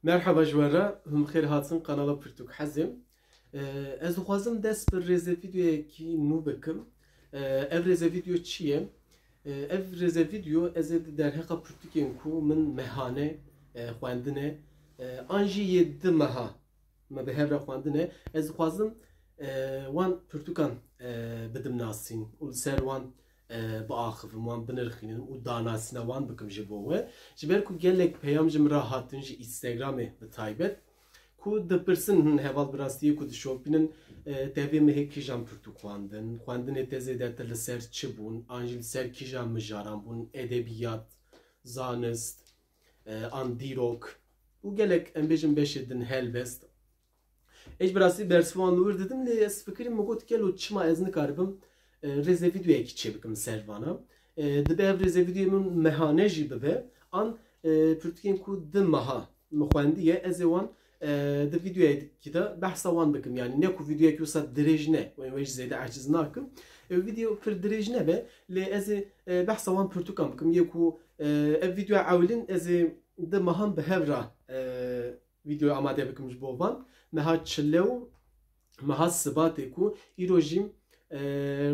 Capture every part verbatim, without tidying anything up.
Merhaba ji we re, hûn bi xêr hatin kanala Pirtûk Hezê. Ee, ez dixwazim dest bi rêze vîdeoyekî nû bikim. Ee, ev rêze vîdeo çi ye? Ee, ev rêze vîdeo ez ê di derheqa pirtûkên ku min mehane, e, xwendine, e, an jî yê di meha me bi hev re xwendine, ez dixwazim, e, wan pirtûkan, e, bidim nasîn û li ser wan, e, biaxivim, wan binirxînim û danasîna wan bikim ji bo we. Ji ber ku gelek peyam ji min re hatin ji Instagramê bi taybet, ku dipirsin, hin heval bi rastiyê ku dişopînin, e, tevê me hê kîjan pirtûk xwendin, xwendinê te zêdetir li ser çi bûn, an jî li ser kîjan mijaran bûn, edebiyat, zanist, e, an dîrok û gelek, em bêjin, beşê din helbest. Ez bi rastî bersivan li wir didim, lê ez fikirî min got, gelo çima ez nikaribim, e, rêze vîdeoyekî çêbikim ser vana. E, dibe ev rêze vîdeoyê min mehane jî bibe, an, e, pirtûkên ku di meha min xwendiye, ez ê wan, e, di vîdeoyekî de behsa wan bikim. Yanî ne ku vîdeoyekî wisa dirêj ne, wê, wê jî zêde eciz nakim. E, vîdeo pir dirêj nebe, lê ez ê, e, behsa wan pirtûkan bikim. Yê ku, e, ev vîdeoya ewilîn ez ê di mehan bi hev re, e, vîdeo amade bikim ji bo van. Meha çile û meha Sibatê ku îro jî, e,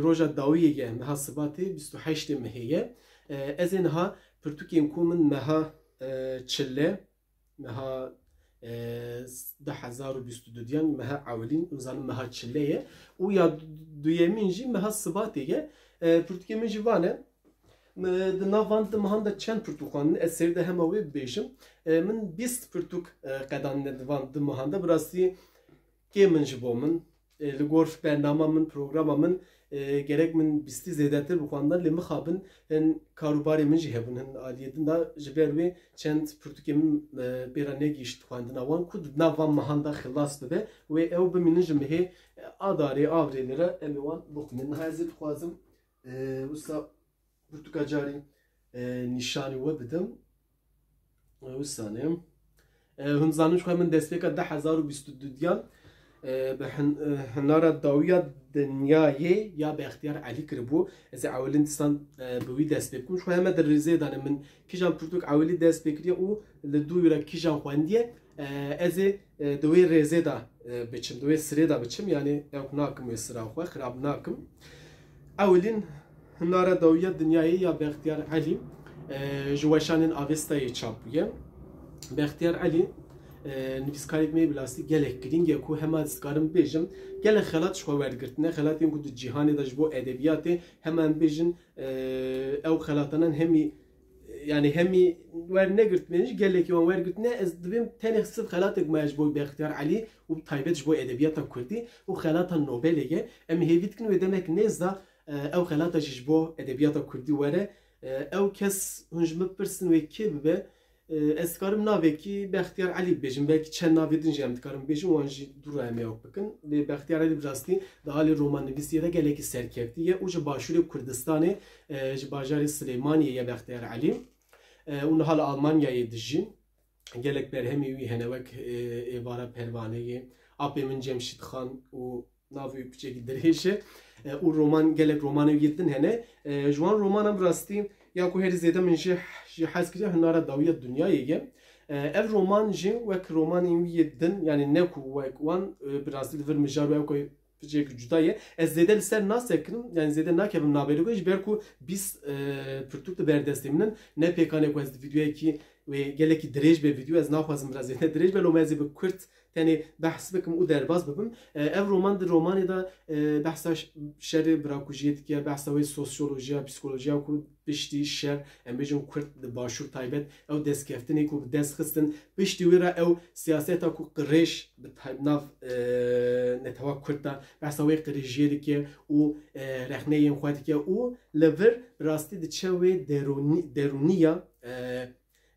roja dawiyê ye, meha Sibatê bîst û heştê mehê ye. E, ez ê niha pirtûkên ku min meha, e, çile, meha, e, du hezar û bîst û du diyan, meha ewilîn, nizanim meha çile ye. Û ya duyemîn jî meha Sibatê ye. E, pirtûkê min jî van e. Di nav van di mehan de çend pirtûk xwendin, ez serî de hema wê bibêjim. E, min bîst pirtûk, e, qedanine di van di mehan de. Bi rastî kêm in ji bo min. E, li gor bernama min, programa min, e, gerek min bîstî zêdetir bixwendin, lê mixabin hin karûbarê min jî hebûn, hin aliyê din de. Ji ber wê çend pirtûkê min, e, pê re negihîşt xwendina wan, ku di nav van mehan de xilas bibe. Wê ew bimînin ji mehê, e, Adarê, Avrêlê re em ê wan bixwînin. Niha ez ê dixwazim, e, wisa pirtûka carî, e, nîşanî we bidim. E, wisa ne. E, hûn zanin, ji xwe min destpêka du hezar û bîst û du diyan, e, bi hin-, e, Hunara Dawiya Dinyayê ya Bextiyar Elî kiribû. Ez ê ewilîn dîsan, e, bi wî dest pê bikim. Ji xwe heme di rêzê de ne, min kîjan pirtûk ewilî dest pê kiriye û li dû wî re kîjan xwendiye. E, ez ê, e, di wê rêzê de, e, biçim, di wê sirê de biçim, yanî ew nakim wê sira xwe, xirab nakim. Ewilîn Hunara Dawiya Dinyayê ya Bextiyar Elî, e, ji weşanên Avestayê çap bûye. Bextiyar Elî, e, nivîskarek me yê bi rastî gelek girîng e, ku hema ez dikarim bêjim, gelek xelat ji xwe wergirtine, xelatên ku di cîhanê de ji bo edebiyatê, hema em bêjin, e, ew xelatanan hemî, yanî hemî wernegirtine, jî gelekî wan wergirtine. Ez dibêm tenê sif xelatek maye ji bo Bextiyar Elî û bi taybet ji bo edebiyata kurdî û xelata Nobelê ye. Em hêvî dikin wê demek nêz de, e, ew xelata jî ji bo edebiyata kurdî were. E, ew kes hûn ji min bipirsin wê kê bibe, e, ez dikarim navekî Bextiyar Elî bibêjim. Belkî çend navê din jî em dikarin bibêjin, wan jî dû re em ê ew bikin. Lê Bextiyar Elî bi rastî di alî romannivîsiyê de gelekî serkeftî ye û ji Başûrê Kurdistanê, e, ji bajarê Silêmaniyê ye Bextiyar Elî. E, û niha li Almanyayê dijî. Gelek berhemê wî hene, wek, e, Êvara Perwaneyê, Apê Min Cemşîd Xan û navê wî piçekî dirêj e. E, û roman, gelek romanê wî din hene. E, ji wan romanan bi rastî ya ku herî zêde min jê, jê hez kiriye Hunara Dawiya Dinyayê ye. E, ev roman jî wek romanên wî yê din, yanî ne ku wek wan, e, bi rastî li vir mijar û ew ku piçekî cuda ye. Ez zêde li ser nasekirim, yanî zêde nakevim navbêrê ku ji ber ku bîst, e, pirtûk di ber destê min in. Ne pêkanê ku ez di vîdeoyekî wê gelekî dirêj be vîdeo, ez naxwazim biraz zêde dirêj be, loma ez ê bi kurt tenê behs bikim û derbas bibim. E, ev roman di romanê de, e, behsa ş-, şerê birakujiyê dike, behsa wê sosyolojiya, psîkolojiya ku piştî şer, em bêjin kurd di başûr taybet, ew destkeftinê ku bi dest xistin, piştî wê re ew siyaseta ku qirêj bi tay-, nav, e, netewa kurd de, behsa wê qirêjiyê dike û, e, rexneyên xwe dike û li vir bi rastî diçe wê derûnî-, derûniya, e,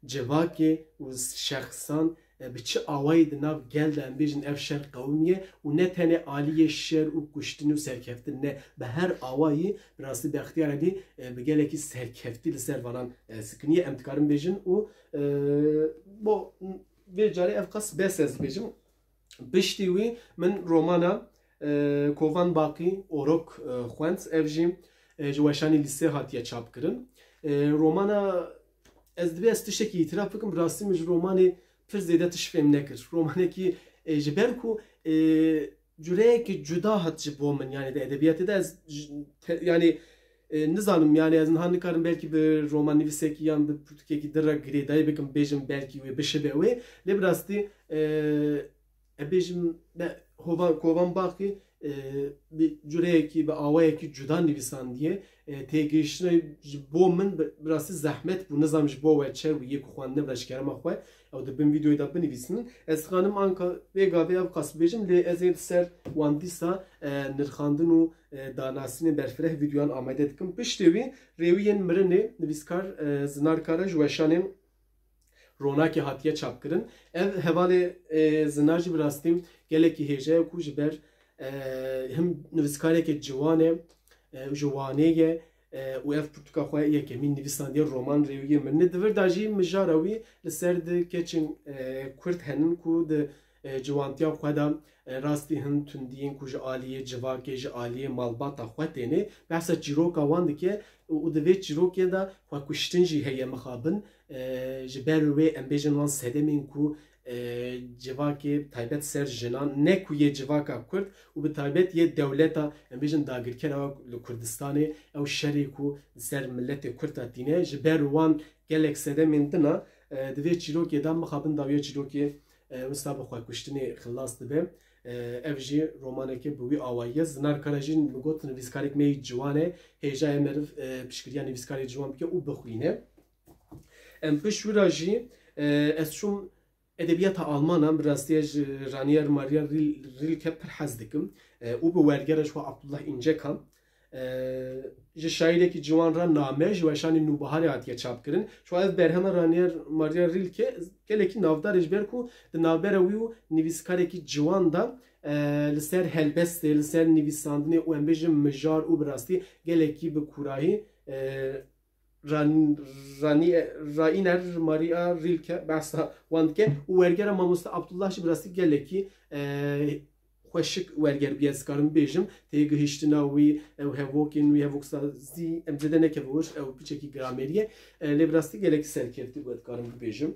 civakê û şexsan, e, bi çi awayî di nav gel de, em bêjin, ev şer qewimiye û ne tenê aliyê şer û kuştin û serkeftin ne, bi her awayî bi rastî Bextiyar Elî, e, bi gelekî serkeftî li ser vanan, e, sikiniye, em dikarin bêjin û, e, bo vê carê ev qas bes ez dibêjim. Piştî wî min romana, e, Kovan Baqî Orok, e, xwend. Ev jî, e, ji weşanê lîsê hatiye çapkirin. E, romana, ez dibê ez tiştekî îtiraf bikim, bi rastî min ji romanê pir zêde tişt fêm nekir. Romanekî e, ji ber ku e, cureyekî cuda hat ji bo min, yani di edebiyatê de ez ji- te- yani e, nizanim, yani ez niha nikarim belkî bi romannivîsekî yan bi pirtûkekî din re girêdayî bikim, bêjim belkî wê bişibe wê, lê bi rastî e, e, bêjim be, Hovan, Kovan Baxî e, bi cureyekî, bi awayekî cuda nivîsandiye. E, têgihiştinê ji bo min bi, bi rastî zehmet bû. Nizam ji bo we çi bû, yê ku xwendine bi eşkerema xwe, ew di bin vîdeoyê de binivîsînin. Ez dixanim anka vê gavê ev qas bêjim, lê ez ê li ser wan dîsa e, nirxandin û e, danasînê berfireh vîdeoyan amade dikim. Piştê wî rêwiyên mirinê nivîskar e, Zinar Kara ji weşanên Ronakê hatiye çapkirin. Ev hevalê e, Zinar jî bi rastî gelekî hêja ye ku ji ber e, him nivîskarekê ciwan e, e, ji Wanê ye e, û ev pirtûka xwe yekemîn nivîsandiye, roman Rêwiyê Mirinê. Di vir de jî mijara wî li ser di keçên e, Kurd henin ku di e, ciwantiya xwe de e, rastî hin tundiyên ku ji aliyê civakê, ji aliyê malbata xwe têne, behsa çîroka wan dike û û di vê çîrokê de xwekuştin jî heye mixabin. E, ji ber wê em bêjin wan sedemên ku e, civakê taybet ser jinan, ne ku yê civaka Kurd û bi taybet yê dewleta, em bêjin, dagirkera li Kurdistanê, ew şerê ku li ser miletê Kurd de tîne, ji ber wan gelek sedemên din e, di vê çîrokê de mixabin dawiya çîrokê e, wisa bi xwekuştinê xilas dibe. E, ev jî romaneke bi wî awayî ye. Zinar Kara jî min got nivîskarek me yî ciwan e, hêja ye meriv e, piştgiriya nivîskarê ciwan bike û bixwîne. Em pişt wira jî e, ez çûm edebiyata Almanan, bi rastî ez ji Rainer Maria Ril- Rilke pir hez dikim e, û bi wergera ji xwe Abdullah Încekan e, ji şaîrekî ciwan re name ji weşanê Nûbiharê hatiye çapkirin. Ji xwe ev berhema Rainer Maria Rilke gelekî navdar e, ji ber ku di navbera wî û nivîskarekî ciwan de e, li ser helbestê, li ser nivîsandinê û em bêjin mijar û bi rastî gelekî bi kûrahî e, Ran- Rani- Rainer Maria Rilke behsa wan dike û wergera mamoste Abdullah jî bi rastî gelekî e, xweşik werger bûye, ez dikarim bibêjim. Têgihiştina wî, ew hevokên wî, hevoksazî, em zêde nekeve wir, ew piçekî gramerî ye. E, lê bi rastî gelekî serkeftî bû, ez dikarim bibêjim.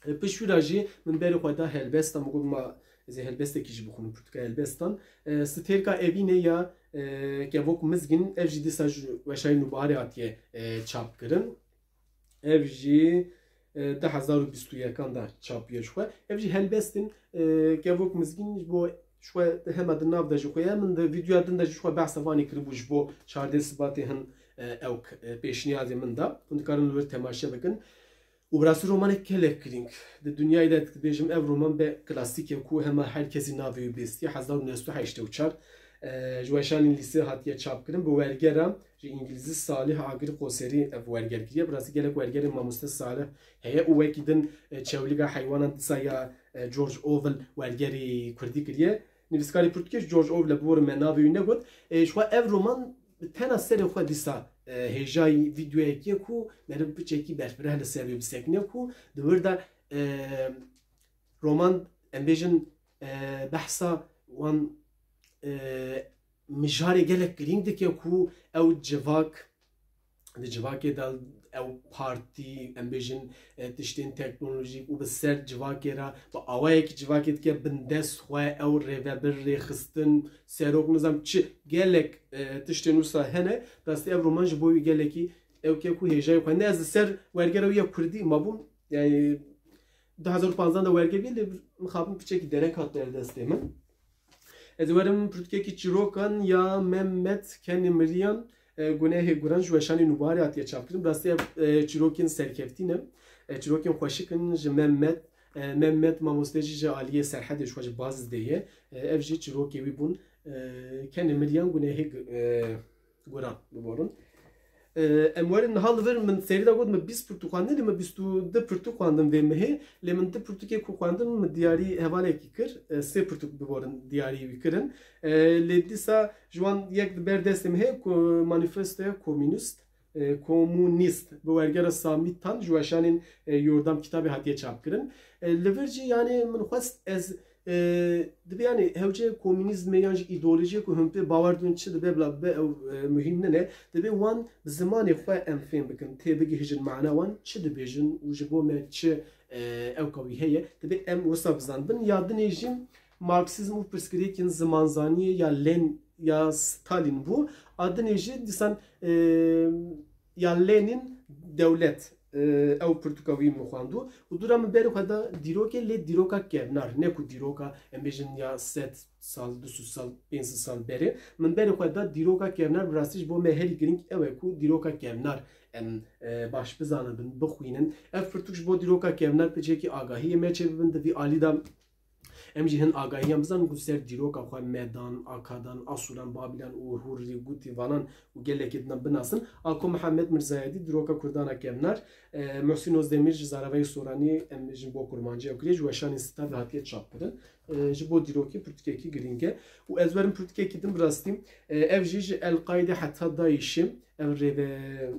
E, pişt wî re jî min berê xwe da helbesta, min got ma ez ê helbestekî jî bixwînim, pirtûka helbestan. E, Stêrka Evînê ya e, Kevok Mizgîn, ev jî dîsa ji weşayê Nûbiharê hatiye e, çapkirin. Ev jî e, du hezar û bîst û yekan de çap bûye ji xwe. Ev jî helbestên e, Kevok Mizgîn ji bo ji xwe hema di nav de jî xwe ye. Min di vîdeoya din de jî ji xwe behsa vanê kiribû ji bo çardeh Sibatê hin e, ew k- e, pêşniyazê min da. Hûn dikarin li wir temaşe bikin. Û bi rastî romanek gelek girîng. Di dinyayê de dibêjim ev roman be klasîk e ku hema her kesî navê wî bihîstiye. Hezar û neh sed û heştê û çar e, ji weşanên lîsê hatiye çapkirin. Bi wergera ji îngilîzî Salih Agir Qoserî ev werger kiriye. Bi rastî gelek wergerên mamoste Salih heye û wekî din e, Çewlîga Heywanan dîsa ya e, George Orwell wergerî kurdî kiriye. Nivîskarê pirtûkê ji George Orwell e, biborin me navê wî negot. E, ji xwe ev roman bi tena serê xwe dîsa e, hêjayî vîdeoyekî ye ku meriv piçekî berfireh li ser wê bisekine ku di wir de e, roman, em bêjin, e, behsa wan e, mijarê gelek girîng dike ku ew civak, di civakê de ew partî, em bêjin, e, tiştên teknolojîk û bi ser civakê re bi awayekî civakê dike bindest xwe, ew rêvebir, rêxistin, serok, nizam çi gelek e, tiştên wisa hene. Rastî ev roman ji bo wî gelekî ew ke ku hêjayê xwe ne ez li ser wergera wî ya kurdî mabûm, yani du hezar û panzdeh de werger bî, lê mixabin piçekî dereng hat derdestê min. Ez ê werim pirtûkekî çîrokan ya Mehmet Kenî Miriyan, e, Gunehê Guran ji weşanê Nûbiharê hatiye çapkirin. Bi rastî ev e, çîrokên serkeftî ne. E, çîrokên xweşik in ji Mehmet. E, Mehmet mamoste jî ji aliyê Serhedê ji xwe ji Bazdê ye. E, ev jî çîrokê wî bûn. E, Kenî Miriyan Gunehê Gu- e, Guran biborin. E, em werin niha li vir min serî de got min bîst pirtûk xwendin, lê min bîst û du pirtûk xwendin vê mehê. Lê min du pirtûkê ku xwendin min diyarî hevalekî kir. E, sê pirtûk biborin diyarî wî kirin. E, lê dîsa ji wan yek di ber destê min heye ku manîfestoya komînîst, e, komûnîst bi wergera Samî Tan ji weşanên e, Yordam Kitabê hatiye çapkirin. E, li vir jî yani min xwest ez E, dibe yani hewce komünizme yan jî ideolojiyê ku hûn pê bawer dibin çi dibe bila bibe ew, e, muhîm nine. Dibe wan bi zimanê xwe em fêm bikin, tê bigihîjin mana wan çi dibêjin û ji bo me çi, e, ewka wî heye. Dibe em wisa bizanibin. Ya dinê jî Marksîzm û pirsgirêkên zimanzaniyê ya Len-, ya Stalin bû. A dinê jî dîsan, e, ya Lenin dewlet, e, ew pirtûka wî min xwendû û dûra min berê xwe da dîrokê, lê dîroka kevnar, ne ku dîroka em bêjin ya sed sal, du sed sal, pênc sed sal berê. Min berê xwe da dîroka kevnar, bi rastî ji bo me herî girîng ew e ku dîroka kevnar em, e, baş bizanibin, bixwînin. Ev pirtûk ji bo dîroka kevnar piçekî agahiyê me çêbibin, di vî alî de em jî hin agahiyan bizanin ku ser dîroka xwe Medan, Akadan, Asûran, Babîlan û Hûrî, Gûtî, Vanan û gelekî din binasin. Ako Mihemed Mirzayedî, Dîroka Kurdana Kevnar, e, Muhsîn Ozdemîr ji Zaravayê Soranî, em jî bo kurmancî ew kiriye, ji weşanên Sitavê hatiye çapkirin. E, ji bo dîrokê pirtûkekî girîng e. Û ez werim pirtûkekî din bi rastî, e, ev jî ji El-Qaîde heta DAIŞê, ev rêve-,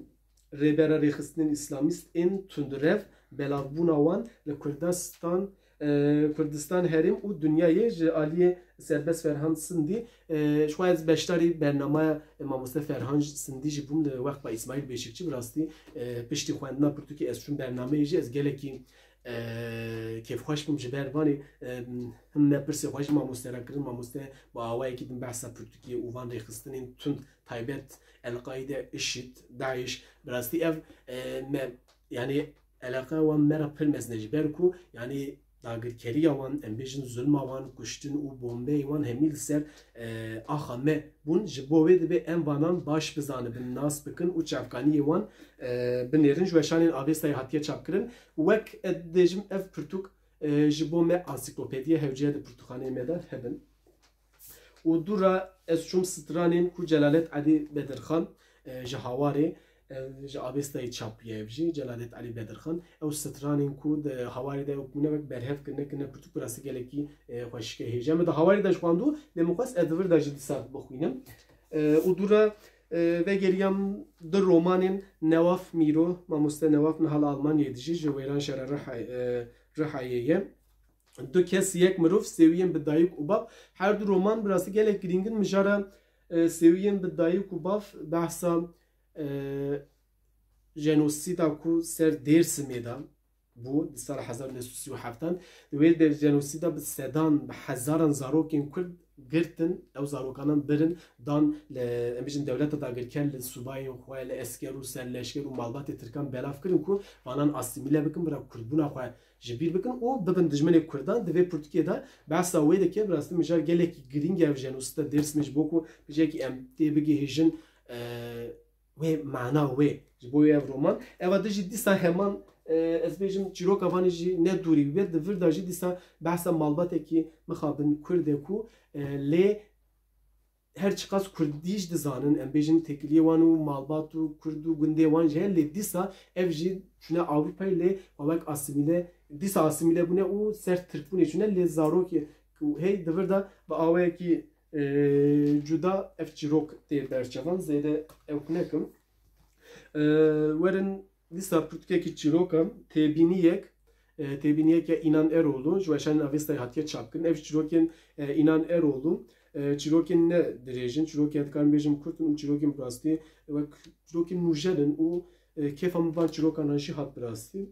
rêbera rêxistinên îslamîst ên tundrev, belavbûna wan li Kurdistan, e, Kurdistan herêm û dinyayê ji aliyê Serbest Ferhan Sindî, e, ji xwe ez beşdarî bernamaya, e, mamoste Ferhan Sindî jî bûm li wexta Îsmaîl Beşikçi, bi rastî, e, piştî xwendina pirtûkê ez çûm bernameyê jî, ez gelekî, e, kêfxweş bûm ji ber vanê, e, him me pirsê xwe ji mamoste re kirin, mamoste bi awayekî din behsa pirtûkê û van rêxistinên tund taybet El-Qaîde, IŞİD, DAIŞ, bi rastî ev, e, me, yanî eleqeya wan me re pir mezin e ji ber ku, yanî dagirkeriya wan, em bêjin zulma wan, kuştin û bombeyê wan hemî li ser, e, axa me bûn. Ji bo wê dibe em vanan baş bizanibin, nas bikin û çavkaniyê wan, e, binêrin. Ji weşanên Avestayê hatiye çapkirin. Wek ez dibêjim ev pirtûk, e, ji bo me ansiklopediye hewce ye di pirtûkxaneyê me de hebin. Û dû re ez çûm stranên ku Celalet Elî Bedirxan, e, ji Hawarê, e, ji Avestayê çap bûye ev jî, Celalet Elî Bedirxan. Ew stranên ku di Hawarê de ew bûne wek berhev kirine, kirine pirtûk, bi rastî gelekî, e, xweşik e hêja. Min di Hawarê de ji xwendû, lê min xwest ez di vir de jî dîsa bixwînim. E, û dû re, e, vegeriyam du romanên Newaf Mîro, mamoste Newaf niha li Almanyayê dijî, ji Wêranşehra Riha-, e, Rihayê ye. Du kes yek mirov, sêwiyên bi dayik û bav. Her du roman bi rastî gelek girîng in. Mijara, e, sêwiyên bi dayik û bav behsa, e, jenosîda ku ser Dêrsimê de bû di sala hezar û neh sed û sî û heft an. Di wê de jenosîda bi sedan, bi hezaran zarokên Kurd girtin, ew zarokanan birin, dan li, em bêjin, dewleta dagirker li subayên xwe, li esker û serleşker û malbatê Tirkan belav kirin ku vanan asîmîle bikin, bira Kurdbûna xwe ji bîr bikin û bibin dijminê Kurdan. Di vê pirtûkê de behsa wê dike, bi rastî mijar gelekî girîng e ev jenosîda Dêrsimê, ji bo ku pişekî em tê bigihîjin, e, wê mana wê. Ji bo wê ev roman. Eva di jî dîsa heman, e, ez bêjim çîroka vanê jî ne dûrî bibe. Di vir de jî dîsa behsa malbatekî mixabin Kurd e ku, e, lê her çiqas Kurdî jî dizanin, em bêjin têkiliyê wan û malbat û Kurd û gundê wan jî heye, lê dîsa ev jî çûne Ewropayê, lê xwe wek asîmîle, dîsa asîmîle bûne û ser Tirkbûnê çûne, lê zarokê ku hey di vir de bi awayekî, e, cuda ev çîrok tê berçavan, zêde ewk nekim. E, werin dîsa pirtûkekî çîrokan, Têbîniyek, e, Têbîniyek ya Înan Eroğlu, ji weşanên Avestayê hatiye çapkirin. Ev çîrokên, e, Înan Eroğlu, e, çîrokên ne dirêj in, çîrokên dikarin bêjin kurt in û çîrokên bi rastî wek çîrokên nûjen in û, e, kêfa min van çîrokan jî hat bi rastî.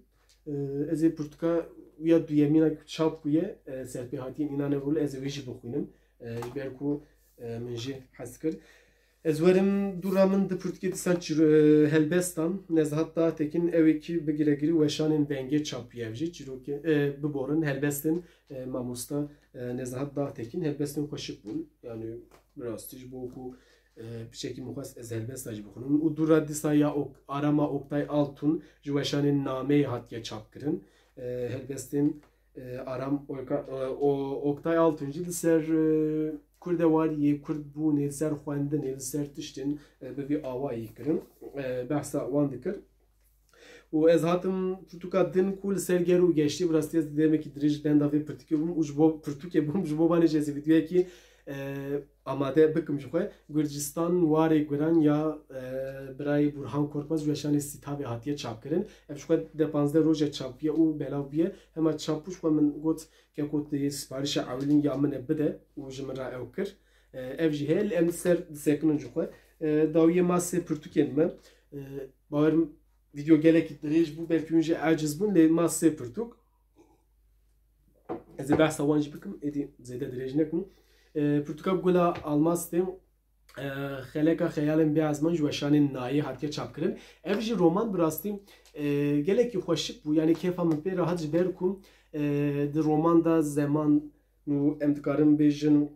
E, ez ê pirtûka ya duyemîna çap bûye, e, serpêhatiyên Înan Eroğlu, ez ê wê jî bixwînim. E, ji ber ku, e, min jî hez kir. Ez werim dû re, min di pirtûkê dîsan çîro-, e, helbestan, Nezahat Dağtekin, ew ê kî bigire girî weşanên vengê çap bûye ev jî, çîrokê, e, biborin, helbestên, e, mamosta, e, Nezahat Dağtekin, helbestên xweşik bûn. Yanî bi rastî ji bo ku, e, piçekî min xwest ez helbesta jî bixwînim. Û dû re dîsa ya Ok-, Arama Oktay Altun ji weşanên Nameyê hatiye çapkirin. E, helbestên, e, Aram Oyka-, e, o-, Oktay Altun jî li ser, e, kurdewariyê, kurdbûnê, li ser xwendinê, li ser tiştên, e, bi vî awayî kirin. E, behsa wan dikir. Û ez hatim pirtûka din ku li ser ger û geştî, bi rastî ez demekî dirêj benda vê pirtûkê bûm û ji bo pirtûkê bûm, ji bo vanê jî ez ê vîdeoyekî, e, amade bikim ji xwe. Gurcistan Warê Guran ya, e, birayê Burhan Korkmaz ji weşanê Sîtavê hatiye çapkirin. Ev ji xwe deh panzdeh roje çap bûye û belav bûye. Hema çap bû ji xwe min got, keko tu siparişa ewilîn ya min e bide û ji min re ew kir. E, ev jî heye, em li ser disekinin ji xwe. E, dawiyê ma sê pirtûkên me. E, bawerim vîdeo gelekî dirêj bû, belkî hûn jî aciz bûn, lê ma sê pirtûk. Ez ê behsa wan jî bikim, êdî zêde dirêj nekim. E, pirtûka Gula Almastê, e, Xeleka Xeyalên Bêezman ji weşanên Nayê hatiye çapkirin. Ev jî roman bi rastî, e, gelekî xweşik bû, yanî kêfa min pê re hat ji ber ku, e, di roman de zeman û em dikarin bêjin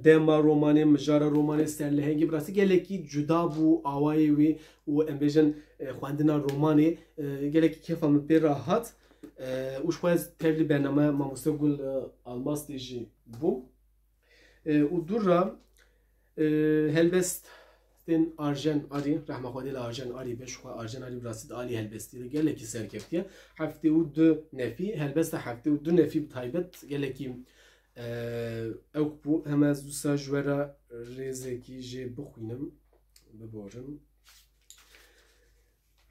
dema romanê, mijara romanê, serlehengê bi rastî gelekî cuda bû, awayê wî û em bêjin, e, xwendina romanê, e, gelekî kêfa min pê re hat. E, û ji xwe ez tevlî bername mamoste Gul, e, Almastê jî bûm. E, û dû re, e, helbestên Arjen Arî, rehma Xwedê li Arjen Arî be, ji xwe Arjen Arî bi rastî di alî helbestî de gelekî serkeftiye. Heftê û du nefî, helbesta heftê û du nefî bi taybet gelekî, e, ewk bû. Hema ez wisa ji we re rêzekî jê bixwînim, biborin.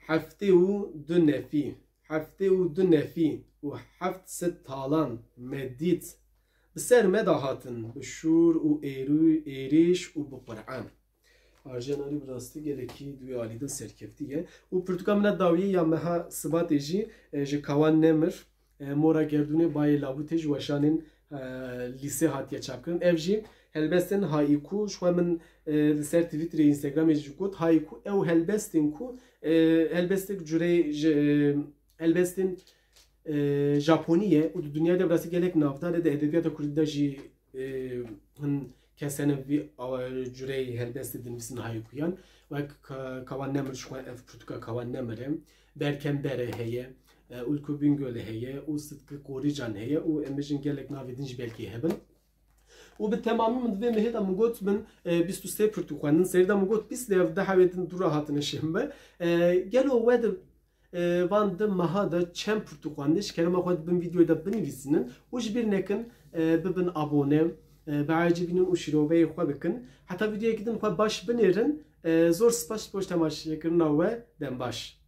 Heftê û du nefî, heftê û du nefî û heft sed talan me dît. Bi ser me de hatin, bi şûr û êrû-, êrîş û bi Qur'an. Arjen Arî bi rastî gelekî di wê alî de serkeftî ye. Û pirtûka min a dawiyê ya meha Sibatê jî, e, ji Kawan Nemir, e, Mora Gerdûnê Bayê Labûtê ji weşanên, e, lîsê hatiye çapkirin. Ev jî helbestên haiku, ji xwe min, e, li ser Twitterê, Instagramê jî got, haiku ew helbestên ku, e, helbestek cureyê ji, e, helbestên, e, Japonî ye û di dinyayê de bi rastî gelek navdar e, di edebiyata kurdî de jî, e, hin kes hene vî awa cureyê helbestê dinivîsin haikuyan. Wek Ka-, Kawan Nemir, ji xwe ev pirtûka Kawan Nemir e. Berkem Bere heye, e, Ulku Bingöl heye û Sıtkı Korucan heye û em bêjin gelek navê din jî belkî hebin. Û bi temamî min di vê mehê de min got min, e, bîst û sê pirtûk xwendin. Serî de min got bîst, lê ev dehê wê din dû re hatine şênbe. E, gelo we di, e, van di meha de çend pirtûk xwendin? Ji kerema xwe di bin vîdeoyê de binivîsînin û ji bîr nekin, e, bibin abone, e, biecibînin û şîroveyê xwe bikin. Heta vîdeoyekî din xwe baş binêrin. E, zor spas ji bo temaşekirina we. Dem baş.